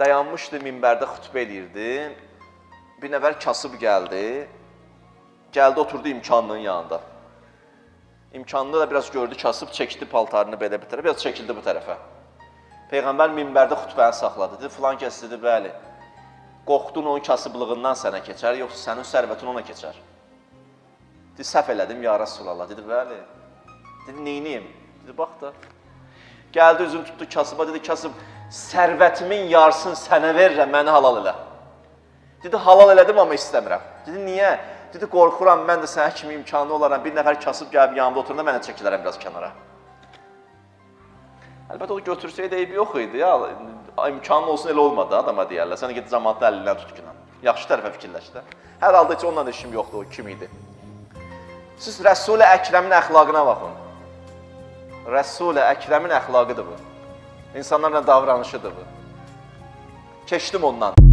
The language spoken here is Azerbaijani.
Dayanmışdı minbərdə xütbə eləyirdi. Bir nəfər kasıb gəldi. Gəldi oturdu imkanlının yanında. İmkanlı da biraz gördü kasıb, çəkdi paltarını belə bir tərəfə, biraz çəkildi bu tərəfə. Peyğəmbər minbərdə xütbəni saxladı. Dedi, filan kəs dedi, bəli. Qorxdun onun kasıblığından sənə keçər, yoxsa sənin sərvətin ona keçər? Dedi, səhv elədim, ya Rəsulallah. Dedi, bəli. Dedi, neyniyim? Dedi, bax da. Gəldi, üzünü tutdu kasıba, dedi, kasıb, sərvətimin yarısını sənə verirəm, məni halal elə. Dedi, halal elədim, amma istəmirəm. Dedi, niyə? Dedi, qorxuram, mən də sənə kimi imkanlı olaram, bir nəfər kasıb gəlib yanımda oturanda mən də çəkilərəm biraz kənara. Əlbəttə, o götürsəydi eybi yox idi, ya. İmkanlı olsun elə olmadı, adama deyərlər. Sən get cəmaatın əlindən tut ki. Yaxşı tərəfə fikirləş də. Hər halda heç onunla da işim yoxdur, o kim idi. Siz Rəsul-i Əkrəmin əxlaqına baxın. Rəsul-i Əkrəmin əxlaqıdır bu. İnsanlarla davranışıdır bu. Keçdim ondan.